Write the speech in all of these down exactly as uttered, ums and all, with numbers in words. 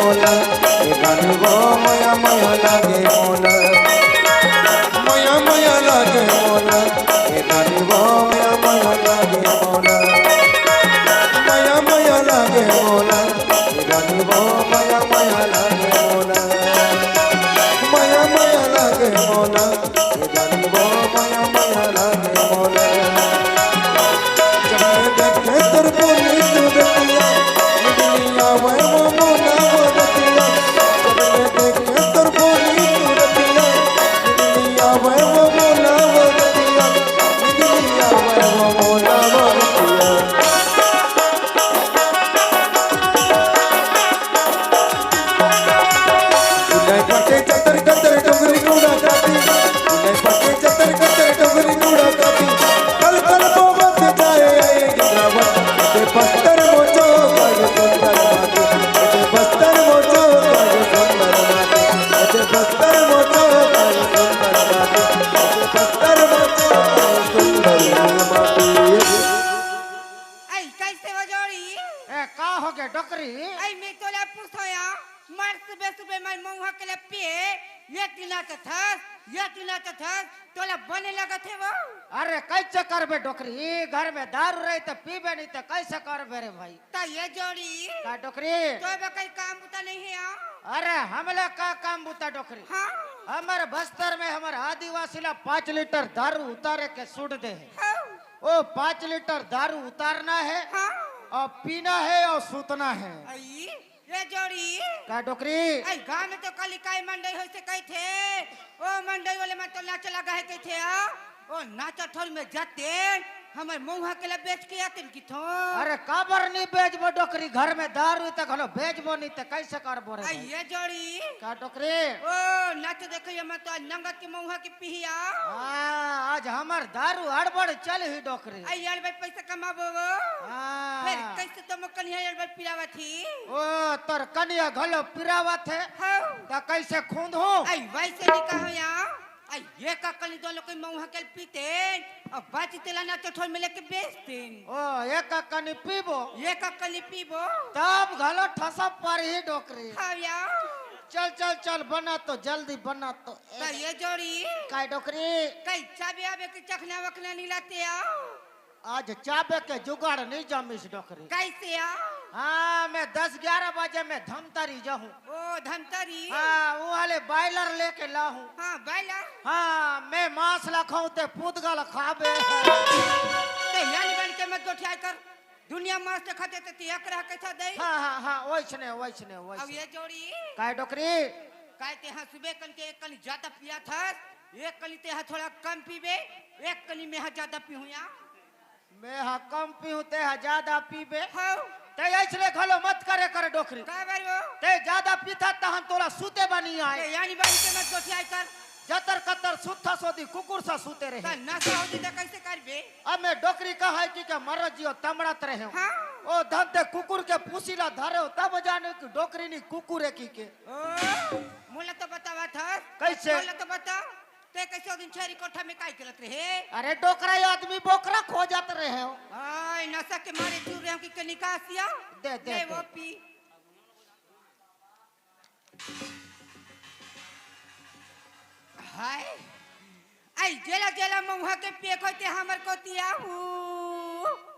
मोला, ए रानी वो मया मया लागे मोला। मया मया लागे मोला, ए रानी वो मया मया लागे मोला। मया मया लागे मोला, ए रानी वो मया मया लागे मोला। मया मया लागे मोला, ए रानी वो मया मया लागे मोला। जब मैं देखे तोर बोली सूरतिया, निंदिया आवे वो मोला वो रतिया। जब मैं देखे तोर बोली सूरतिया, निंदिया आवे वो मोला वो रतिया। निंदिया आवे वो मोला वो रतिया। उन्हें पटे चतर कतर डोंगरी कूड़ा काटी। उन्हें पटे चतर कतर डोंगरी कूड़ा काटी। कल कल बोबत जाए आए गिरावट। ते बस्तर मोचो काज सुंदर माटी। ते बस्तर मोचो काज सुंदर माटी। ते बस्तर मोचो काज सुंदर माटी। ते बस्तर मोचो काज सुंदर माटी। ऐ, कैसे हो जोड़ी? ए, का हो गया डोकरी? ऐ, मैं तोला पूछो या, मर सुबह सुबह मैं मऊहा के लिए पिए, ये टीना तो थस, ये टीना तो थस, तोला बने लगत हे वो। अरे, कैसे करबे डोकरी? घर में दारू रही तो पीबे नहीं तो कैसे करबे रे भाई? ता ये जोड़ी। का डोकरी? तो बे कई काम बुता नहीं है, हाँ? अरे, हमला का काम बुता डोकरी? हाँ। हमर बस्तर में हमर आदिवासी ला पाँच लीटर दारू उतारे के सूट दे है। हाँ। ओ पाँच लीटर दारू उतारना है, हाँ। और पीना है और सूतना है। आई, ये जोड़ी। का डोकरी? आई, गाँव में तो काली काई मंडई होइसे कही थे। ओ मंडई वाले मन तो नाच लगा है कही थे, आ? ओ नाचा ठोर में जाते, हमर मऊहा के ला बेच के आते न किथो। अरे काबर नहीं बेचबो डोकरी? घर में दारू त घलो बेचबो नहीं त कैसे करबो रे आई, भाई? ये जोड़ी। का डोकरी? ओ नाच देखो, ये मैं तो आज नंगत के मऊहा के पिहिया। हाँ, आज हमर दारू अड़बड़ चल ही डोकरी। आई यार भाई, पैसा कमाबो वो। हाँ। फिर कैसे तो मैं कनिया यार भाई पिरावत ही? ओ, तोर कनिया घलो पिरावत है। हाँ। त कैसे खूंद हो? आई वैसे नहीं कहो या। आई ये का कनी दोनों कोई मऊहा के पीते, अब बाची तेला ना चठोर में लेके बेचते। ओ, ये का कनी पीबो? ये का कनी पीबो? तब घलो ठसा पर ही डोकरी। हाँ या। चल, चल, चल, बना तो, जल्दी बना तो। त ये जोड़ी। काय डोकरी? कई चाबी आबे के चखना वखना नहीं लाते आओ। आज चाबे के जुगाड़ नहीं जमिस डोकरी। कैसे आओ? हाँ, मैं दस ग्यारह बजे में धमतरी जाहूँ। ओ, धमतरी? हाँ, वो वाले बॉयलर लेके लाहूँ। हाँ, बॉयलर? हाँ, मैं मांस ला खाऊँ ते पुतगल खाबे। ते यानी बन के मत गोठिया कर। दुनिया मांस के खाते ते तिया कर कैसा दे? हाँ, हाँ, हाँ, वैसने, वैसने, अब वैसने। ये जोड़ी? काय डोकरी? काय ते हाँ सुबह कन के एक कनी ज्यादा पिया था, एक कनी ते हाँ थोड़ा कम पीबे, एक कनी में हाँ ज्यादा पीहूँ या। मैं हाँ कम पीहूँ, ते हाँ ज्यादा पीबे। हाँ। ते ऐसने घलो मत करे कर डोकरी। का बारी वो? ते ज्यादा पीथा तहन तोला सूते बनी आए। ते यानी बारी के मत गोठियाई कर। जतर कतर सुत्था सोदी कुकुर सा सूते रहे। त नशा होती त कैसे करबे? अब मैं डोकरी कहा है कि क्या मर जियो तमड़त रहे हो। हाँ। ओ धन ते कुकुर के पूसी ला धरे हो, तब जाने कि डोकरी नी कुकुर है की के। ओ, मोला तो बतावा था। कैसे? मोला तो बता। ते कैसे ओ दिन छेरी कोठा में काई गलत रहे? अरे डोकरा, ये आदमी बोकरा खोजत रहे हो। आय, नशा के मारे चूर रहे हो कि के निकासिया? दे, दे, ले दे। वो पी। हाय। आई जेला जेला मऊहा के पेक होते हमर कोती आहू।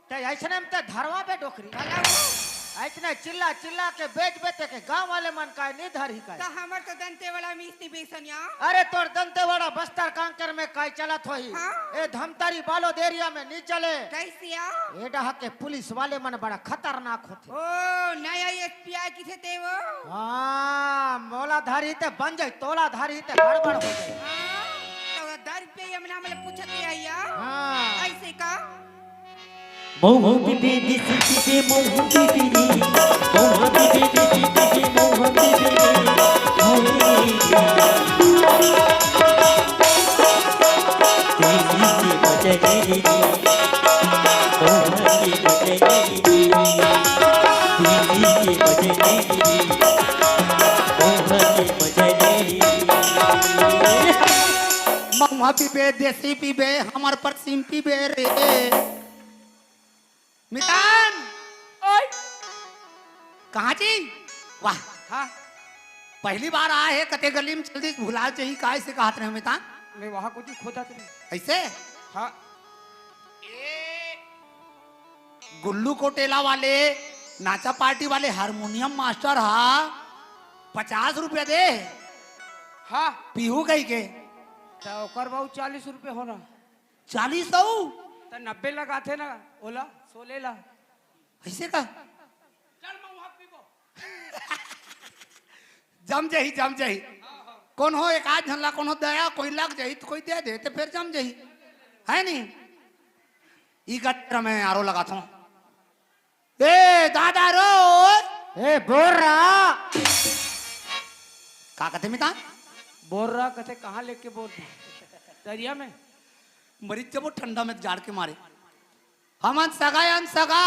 ते ऐसने में ते धरवा बे डोकरी। भला वो। ऐसने चिल्ला चिल्ला के बेच बेते के गांव वाले मन काय नहीं धरी काय। त हमर तो दंतेवाड़ा में इतनी बेसनिया। अरे तोर दंतेवाड़ा बस्तर कांकर में काय चलत होही। हाँ। ए धमतरी बालोद एरिया में नहीं चले। कैसे आ? ए डहा के पुलिस वाले मन बड़ा खतरनाक होथे। ओ, नया एसपी आय किथे ते वो? हाँ, मोला धारी ते बन जाई, तोला धारी ते गड़बड़ हो जाई। हाँ, तो दर पे यमुना में पूछते आइया। हाँ। ऐसे का? मऊहा पीबे, देसी पीबे, मऊहा पीबे, मऊहा पीबे, देसी पीबे, मऊहा पीबे, हाय। देसी के मजा ले ले, मऊहा के मजा ले ले, देसी के मजा ले ले, मऊहा के मजा ले ले। मऊहा पीबे, देसी पीबे, हमर परसीम पीबे रे। मितान। ओए। कहाँ जी? वाह। हाँ। पहली बार आए हे, कते गली में चल दी, भुला जाही, काय से कहत रहे मितान? नहीं, वहाँ कुछ खोदत रहे। ऐसे? हाँ। ए, गुल्लू कोटेला वाले, नाचा पार्टी वाले हारमोनियम मास्टर हा, पचास रुपया दे। हाँ। पीहू कही के। तो ओकर बाबू चालीस रुपये होना। चालीस सौ? तो नब्बे लगाथे ना, ओला, सोले ला। ऐसे का? चल, मैं वहाँ पीबो। जम जाही, जम जाही। कोनो एक आध झन ला कोनो दया कोई लग जाही तो कोई दे दे तो फिर जम जाही, है नी? ई गत्र में आरो लगाथों। ए दादा रो, ए बोर्रा। का कथे मितान? बोर्रा कथे, कहाँ लेके बोल दे? दरिया में। मरी जबो ठंडा में जाड़ के मारे। हमन सगा अन सगा।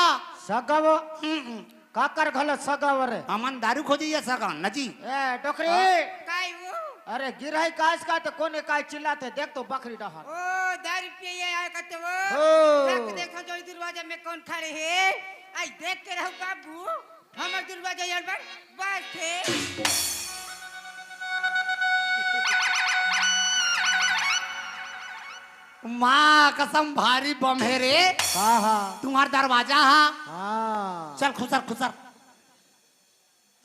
सगा वो? हम्म, हम्म। काकर घलो सगा वो रे? हमन दारू खोजे या सगा, न जी? ए, डोकरी। हाँ। काय वो? अरे, गिरही कास का तो कोने काय चिल्लाथे, देख तो बकरी डहर। ओ, दारू पिए आए का तो वो। ओ। देख, देखो जो दरवाजा में कौन खड़े हे। आई देख के रहो बाबू, हमर दरवाजा यार बर बस थे। माँ कसम भारी बम हे रे। हाँ, हाँ। तुम्हार दरवाजा हा। हाँ। चल खुसर, खुसर।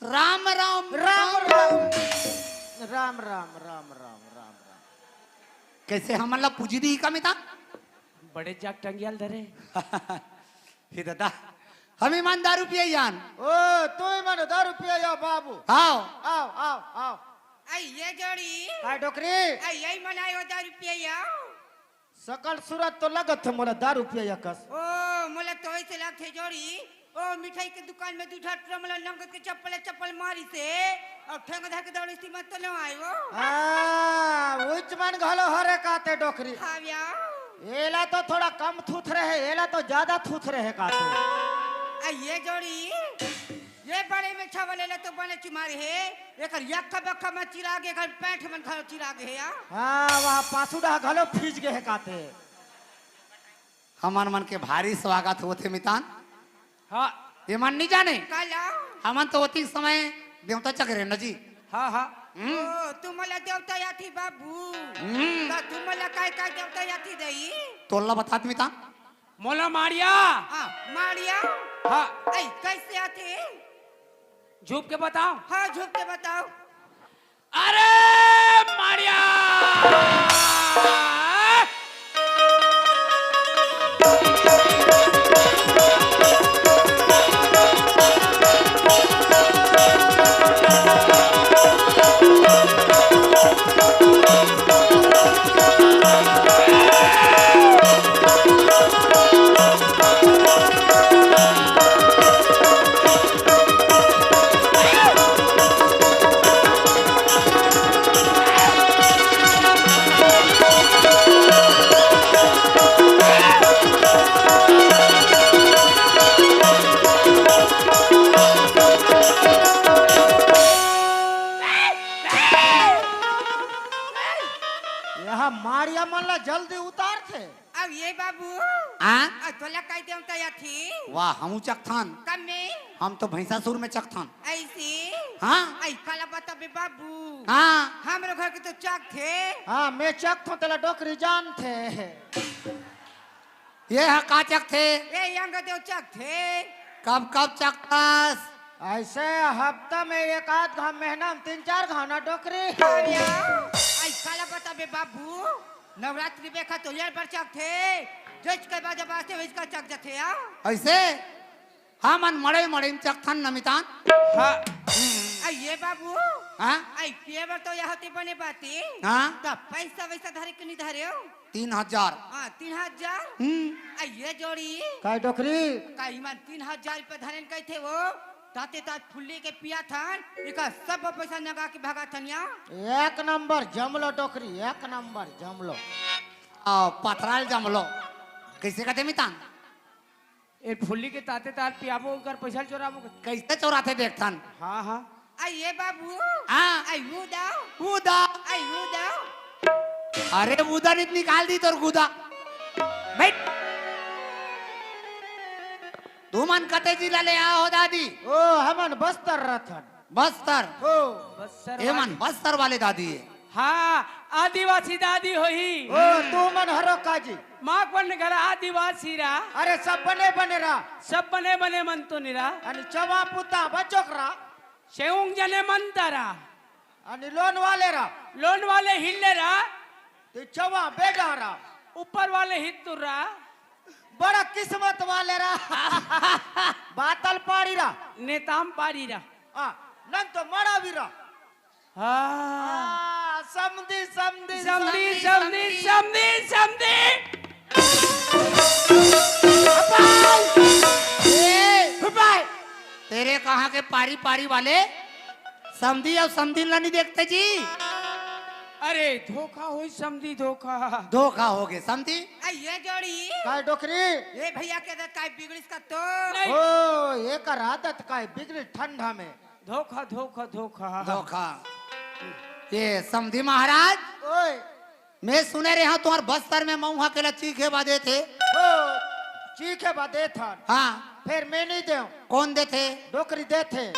राम, राम, राम, राम। राम, राम, राम, राम, राम, राम। कैसे हमन ला पूजी दी का मिता? बड़े जाग टंगियाल धरे। हे दादा, हम ईमान दारू पिए यान। ओ, तू ईमान दारू पिए या बाबू। आओ। आओ, आओ, आओ। आई ये जोड़ी। काय डोकरी? आई यही मनाई वो दारू पिए या। सकल सूरत तो लगत हे मोला दारू पिए या कस। ओ, मोला तो ऐसे लगथे जोड़ी। ओ, मिठाई के दुकान में दू ठा टुरा मोला लंगत के चप्पल, चप्पल मारिसे। अउ ठेंगा धर के दौड़े सी मत तो न आए वो। आ, उच मन घलो हरे काते डोकरी। हाँ भैया। एला तो थोड़ा कम थूथ रहे, एला तो ज्यादा थूथ रहे काते। आ, ये जोड़ी, ये बड़े में छावल एला तो बने चिमारी हे। एकर यक्का बक्का में चिराग, एकर पैंट मन घलो चिराग हे या। हाँ, वहाँ पासुड़ा घलो फीज गे हे काते। हमन मन के भारी स्वागत होथे मितान। हाँ। ये मन नहीं जाने। काला? हमन तो ओती समय देवता चघरे न जी। हाँ, हाँ। हम्म। ओ, तुमला देवता याथी बाबू। हम्म। त तुमला काय काय देवता याथी दई? तोला बतात मितान। मोला माड़िया। हाँ, माड़िया। हाँ। ऐ, कैसे आथे? झुप के बताओ। हाँ, झुप के बताओ। अरे माड़िया। यहाँ माड़िया मन ला जल्दी उतार थे। अब ये बाबू, हाँ? अब तोला कह दे तो या थी। वाह, हमू चकथन। कब में? हम तो भैंसासुर में चकथन। ऐसे? हाँ। ऐ काला बता बे बाबू। हाँ। हमरो घर के तो चक थे। हाँ, मैं चकथों, तेला डोकरी जान थे। ये हा का चकथे? ए, यंग देव चकथे। कब कब चकथस? ऐसे हफ्ता में एक आध घाव, महीना में तीन चार घाव ना डोकरी। अरे, आई काला बता बे बाबू, नवरात्रि बेखा तो यार पर चकथे, जज के बाजा बाजथे वही का चक जथे या। ऐसे? हमन मड़ई मड़ई में चकथन न मितान। हाँ। आई ये बाबू। हाँ? आई पिए बर तो यह होती बने बाती। हाँ? त पैसा वैसा धरे के नहीं धरे हो? तीन हजार। हाँ, तीन हजार। हम्म। आई ये जोड़ी। काय डोकरी? का ईमान तीन हजार रुपया धरेन कहथे वो? ताते तात फुल्ली के पिया थन, इका सब पैसा नगा के भागा थन या। एक नंबर जमलो डोकरी, एक नंबर जमलो। आ, पथराल जमलो। कैसे कहते मितान? ए फुल्ली के ताते तात पियाबो, ओकर पैसा चोराबो। कैसे चोराथे देखथन? हाँ, हाँ। आई ये बाबू। हाँ। आई वो दाओ। वो दा। आई वो दाओ। अरे, वो दा नित निकाल दी तोर गुदा। बैठ। तुमन कते जिला ले आओ दादी? ओ, हमन बस्तर रथन। बस्तर। हो। बस्तर ए मन वाली। बस्तर वाले दादी हे। हाँ, आदिवासी दादी होही। ओ, तू मन हरो काजी। माँ बन घला आदिवासी रा। अरे, सब बने बने रा। सब बने बने मन तो निरा। अनि चवा पुता बचोक रा। सेउंग जने मन तारा। अनि लोन वाले रा। लोन वाले हिल्ले रा। ते चवा बेडा रा। ऊपर वाले हित्तुर रा। बड़ा किस्मत वाले रा। बातल पाड़ी रा। नेताम पाड़ी रा। आ, नन तो मड़ा भी रा। हाँ। आ, समधी, समधी, समधी, समधी, समधी, समधी। ए, तेरे कहाँ के पारी पारी वाले समधी अउ समधी ला नहीं देखते जी। अरे धोखा होई समधी, धोखा। धोखा हो गए समधी। आ, ये जोड़ी। काय डोकरी? ये भैया के आदत काय बिगड़िस का तो? नहीं। ओ, एकर आदत काय बिगड़ी ठंडा में। धोखा, धोखा, धोखा। धोखा। ये समधी महाराज, ओए। मैं सुने रहे हूँ तुम्हार बस्तर में मऊहा के ला चीखे बा देथे। ओ, चीखे बा देथन। हाँ। फेर मैं नहीं देव। कोन देथे? डोकरी देथे।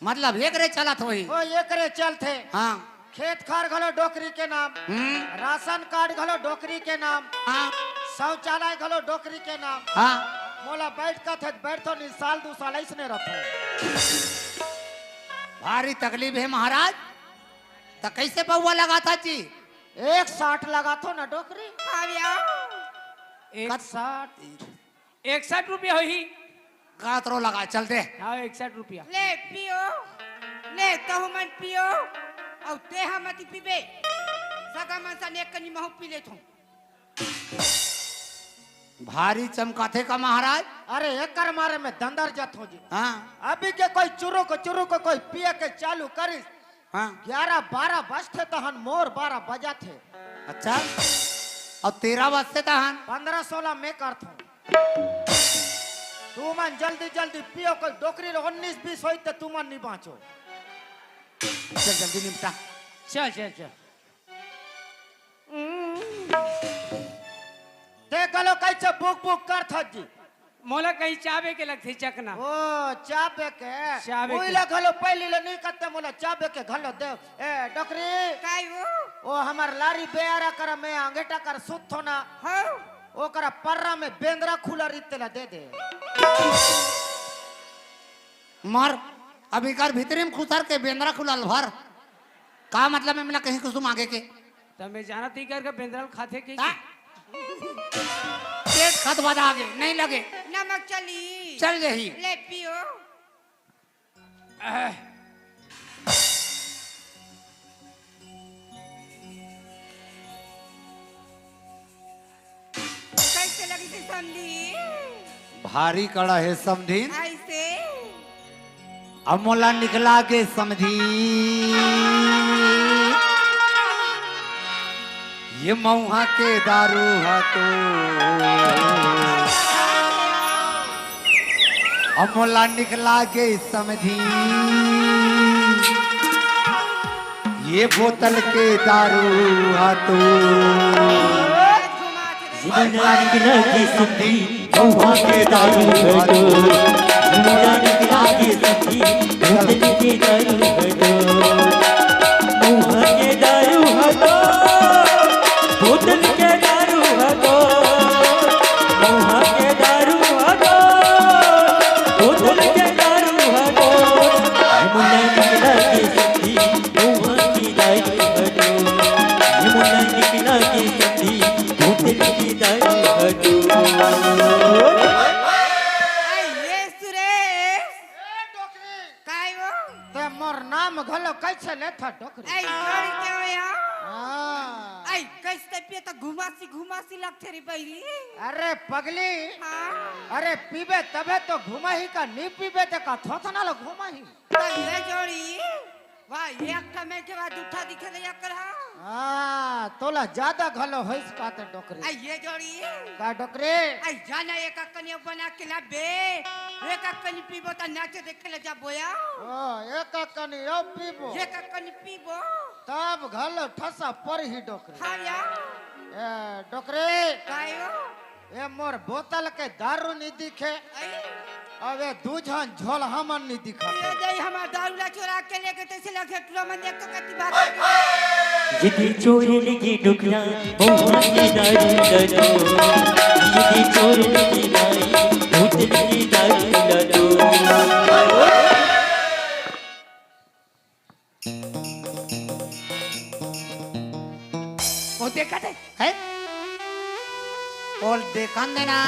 मतलब एकरे चलत होही। ओ, एकरे चलथे। हाँ। खेत खार घलो डोकरी के नाम, हम्म। राशन कार्ड घलो डोकरी के नाम, हाँ। शौचालय घलो डोकरी के नाम। हाँ। मोला बैठ कथे त बैठथों नहीं, साल दू साल अइसने रथों। भारी तकलीफ हे महाराज। त कइसे पौवा लगाथा जी? एक साठ लगाथों ना डोकरी। हाँ भैया। एक कत- साठ। एकसठ रुपया होही। कातरो लगा, चल दे। हाँ, एकसठ रुपया। ले पियो, ले तहु मन पियो, अउ ते हा मती पीबे। सगा मन सन एक कनी महू पी लेथों। भारी चमकाथे का महाराज? अरे एकर मारे में दंदर जाथों जी। हाँ। अभी के कोई चुरुक चुरुक कोई पिए के चालू करिस, हाँ। ग्यारह बारह बजथे तहन मोर बारह बजाथे। अच्छा, अउ तेरह बजथे तहन? पन्द्रह सोलह मैं करथों। तुमन जल्दी जल्दी पियो, कोई डोकरी ला उन्नीस बीस होई त तुमन नहीं बाँचो। चल जल्दी निपटा। चल, चल, चल। ते घलो कइसे बुक बुक करथस जी? मोला कहीं चाबे के लगथे चकना। ओ, चाबे के। चाबे के। उइला घलो पहिली ले नहीं कते मोला चाबे के घलो देव। ए, डोकरी। काय वो? ओ, हमर लारी बेयारा करा में अंगेटा कर सुत थो ना। हाँ। ओकरा पर्रा में बेंदरा खुला रीत तेला दे दे। मर, अब इकर भीतरी में खुसर के बेंदरा खुला ल भर। का मतलब हे, मेला कहीं कुछ मांगे के? त मैं जानत ही करके बेंदरा ल खाथे के? ता? पेट खत बदा आगे, नहीं लगे। नमक चली। चल जाही। ले पियो। कइसे लगिस हे समधी? भारी कड़ा हे समधी। अइसे? अब मोला निकला गे समधी। ये मऊहा के दारू हा तो। अब मोला निकला गे समधी, ये बोतल के दारू हा तो। मोला निकला गे समधी, मऊहा के दारू हा तो। मोला निकला गे समधी, बोतल के दारू हा तो। मऊहा के दारू हा तो, बोतल के दारू हा तो। मऊहा के दारू हा तो, बोतल के दारू हा तो। ये मोला निकला गे समधी, मऊहा के दारू हा तो। ये मोला निकला गे समधी, बोतल के दारू हा तो। अरे ये सुरेश। काय वो? ते मोर नाम घलो कइसे लेथा डोकरी? ऐ जोड़ी के हो या? हाँ। ऐ कइसे पिए त घुमासी घुमासी लगथे रे बहिरी। अरे पगली। हाँ। अरे पीबे तभे तो घुमाही का, नी पीबे ते का थोथना लो घुमाही। त ये जोड़ी। वाह, ये अक्का में के बाद उठा दिखे दे अक्का। हाँ, तोला ज्यादा घलो होइस का ते डोकरी। ऐ ये जोड़ी। का डोकरी? ऐ जाना एक अक्कनियो बना के ला बे। एक अक्कनी पीबो त नाचे देखे ले जा बोया। ओ, एक अक्कनी यो पीबो। एक अक्कनी पीबो। तब घलो ठसा पर ही डोकरी। हाँ या। ए, डोकरी। कायो? ए, मोर बोतल के दारू नी दिखे। ऐ। अबे दू झन झोलहा मन नी दिखत हे। ए दे, हमर दारू ला चोरा के लेगे तइसे लगथे, टूरा मन देख तो कति बात। यदि चोरी लगी डुकरा, ओ हाथी दारू ला दो। यदि चोरी लगी दाई, भूत लगी दारू ला दो। ओ देखा दे, हैं? ओ देखन देना,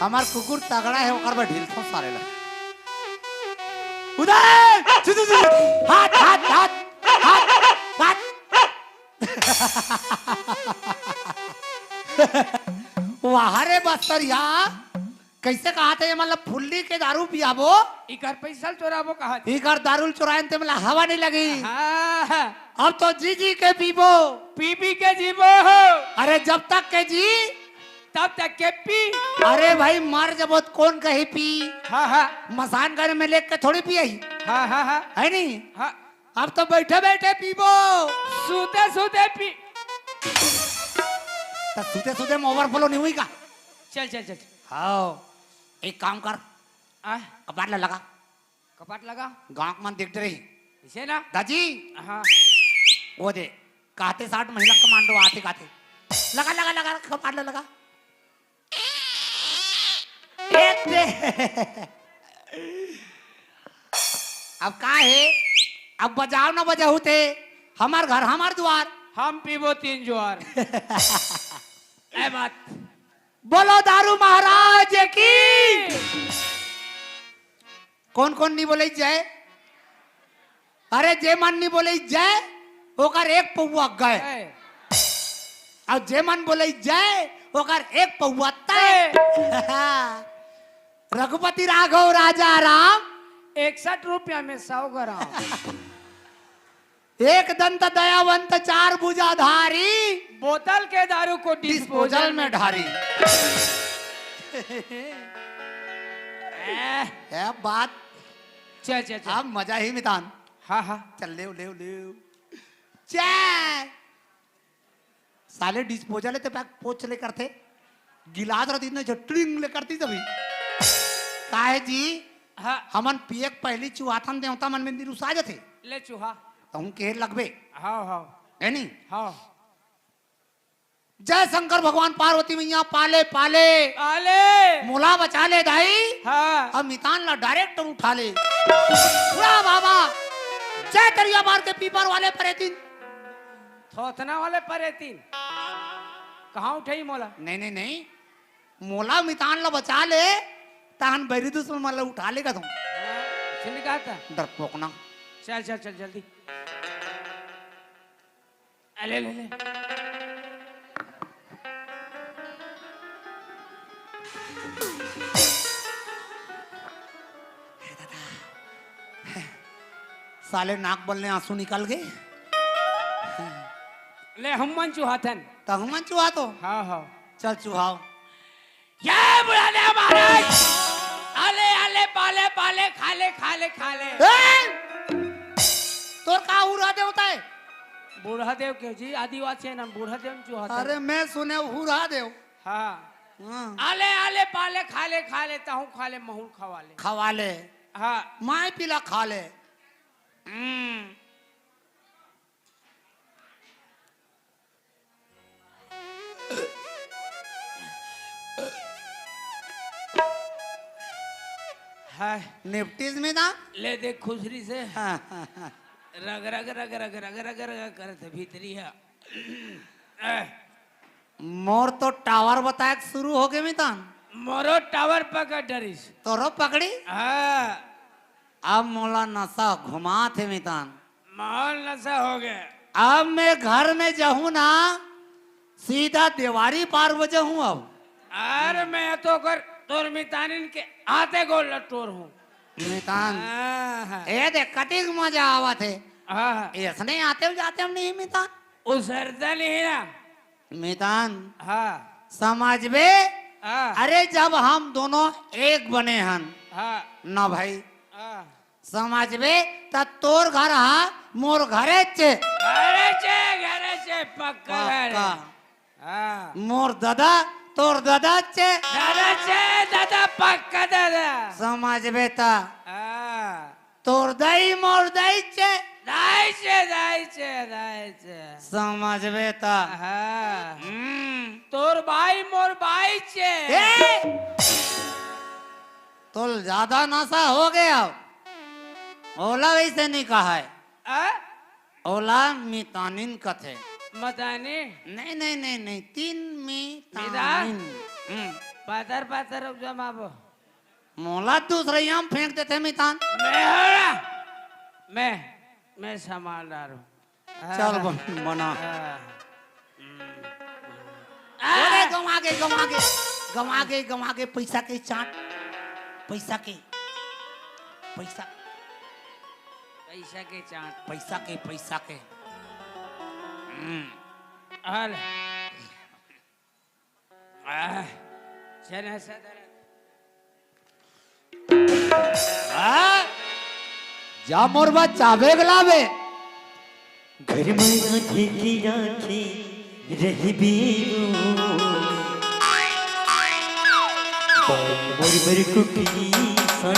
हमर कुकुर तगड़ा हे, ओकर बर ढीलथों सारे ला। उदय! छु, छु, छु, छु। हाथ, हाथ, हाथ, हाथ, हाथ। वाह रे बस्तरिया, कइसे कहत हे, मतलब फुल्ली के दारू पियाबो? इकर पइसा ल चोराबो कहत हे। इकर दारू ल चोराएन ते मोला हवा नहीं लगी। हाँ। अब तो जी जी के पीबो। पी पी के जीबो हो। अरे जब तक के जी। तब तक के पी। अरे भाई मर जबो त कोन कही पी? हाँ, हाँ। मसान घर में लेके थोड़ी पियही। हाँ, हाँ, हाँ। है नहीं? हाँ। अब तो बइठे बइठे पीबो। सूते सूते पी। त सूते सूते में overflow नहीं हुई का? चल, चल, चल, चल। हाँ, एक काम कर, आ? कपाट ला लगा। कपाट लगा? गाँव के मन देख डरही। इसे ना? दाजी। हाँ। ओ दे, कहते साठ महिला commando आथे कहते। लगा, लगा, लगा, कपाट ला लगा। एक दे। अब का हे? अब बजाव ना बजाहू ते, हमर घर, हमर दुआर। हम पीबो तीन जुआर। ए बात। बोलो दारू महाराज की। कोन कोन नी बोले जय? अरे जे मन नी बोले जय, ओकर एक पौवा गय। ए। अउ जे मन बोले जय, ओकर एक पौवा तय। ए। रघुपति राघव राजा राम। इकसठ रुपया में सौ ग्राम। एक दंत दयावंत चार भुजाधारी। बोतल के दारू को disposal disposal में में ढारी। ए। ए बात। चल, चल, चल। अब मजा ही मितान। हाँ, हाँ। चल, लेव, लेव, लेव। चल। साले disposal हे ते पैक पोछ ले करथे। गिलास रहती इतने जो ट्रिंग ले करती तभी। काहे जी? हाँ। हमन पिए के पहली चुहाथन देवता मन में निरुसा जथे। ले चुहा। तहूँ के लगबे। हाँ, हाँ। है नी? हाँ। जय शंकर भगवान पार्वती मैया पाले पाले। पाले। मोला बचा ले दाई। हाँ। अब मितान ला direct उठा ले। उड़ा बाबा। जय तरिया पार के पीपर वाले परेतिन। थोथना वाले परेतिन। कहाँ उठाही मोला? नहीं, नहीं, नहीं। मोला मितान ला बचा ले, तहन बैरी दुश्मन मन ला उठा लेगा तुम। हाँ, चिन्ह कहा था? डरपोक ना। चल, चल, चल, जल्दी। अले, ले, ले। साले नाक बल ले आंसू निकल गए। ले, हम मन चुहाथन। त हम मन चुहा तो? हाँ, हाँ। चल चुहाओ। ये बुढ़ा दे महाराज। अले, अले, पाले, पाले, खाले, खाले, खाले। ए! तोर का हुरा देवता हे? बूढ़ा देव के जी, आदिवासी हे ना, बूढ़ा देव चुहाथन। अरे मैं सुने हुरा देव। हाँ। हाँ। आले, आले, पाले, खाले, खाले, तहूँ खाले, महूँ खवाले। खवाले। हाँ। माय पीला खाले। हम्म। हाय। निपटिस में ना? ले देख खुसरी से। हाँ, हाँ, हाँ। रग, रग, रग करत भीतरी है। ए। मोर तो tower बताए के शुरू हो गए मितान। मोरो tower पकड़ डरिस। तोरो पकड़ी? हाँ। अब मोला नशा घुमात हे मितान। माहौल नशा हो गया। अब मैं घर में जाहूँ ना, सीधा देवारी पार हो जाहूँ अब। अरे मैं तो कर तोर मितानिन के आते गोल लटोर हूँ। मितान, हाँ, हाँ। ए देख कतिक मजा आवत हे। हाँ, हाँ। ऐसने आते हो जाते हम नहीं मितान। उसरता नहीं ना। मितान, हाँ। समझबे? हाँ। अरे जब हम दोनों एक बने हन, हाँ। ना भाई, हाँ। समझबे त तोर घर हा मोर घरे चे। घरे चे, घरे चे, पक्का घर हे। पक्का। हाँ। मोर दादा, तोर दादा चे। दादा चे, दादा, पक्का दादा। समझबे त। हाँ। तोर दाई मोर दाई छे। दाई छे, दाई छे, दाई छे। समझबे त। हाँ। हम्म। तोर भाई मोर भाई छे। ए! तोल ज्यादा नशा हो गया। ओला वैसे नहीं कहा है। आ? ओला मितानिन कथे। मतानी? नहीं, नहीं, नहीं, नहीं, तीन मितानिन। मितान? हम्म। पातर, पातर जमाबो। मोला दूसरे यहाँ फेंक देते मितान। मैं हो ना? मैं, मैं संभाल डारूं। चल बन-, बना। हाँ। अरे, गंवा गे, गंवा गे, गंवा गे, गंवा गे, पैसा के चाट, पैसा के, पैसा, पैसा के चाट। पैसा के, पैसा के। हम्म। अरे। आह, चल, ऐसा दर्द। हाँ? जा मोर बा चाबे गलाबे। घर में राखे की राखे रहबी वो। बाई मोर बर कुकरी सा।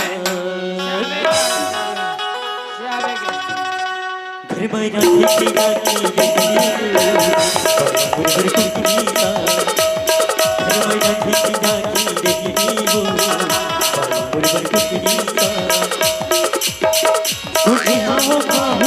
घर में राखे की राखे रहबी वो। बाई मोर बर कुकरी सा। घर में राखे की राखे रहबी वो। बाई मोर बर कुकरी सा। कुकरी सा वो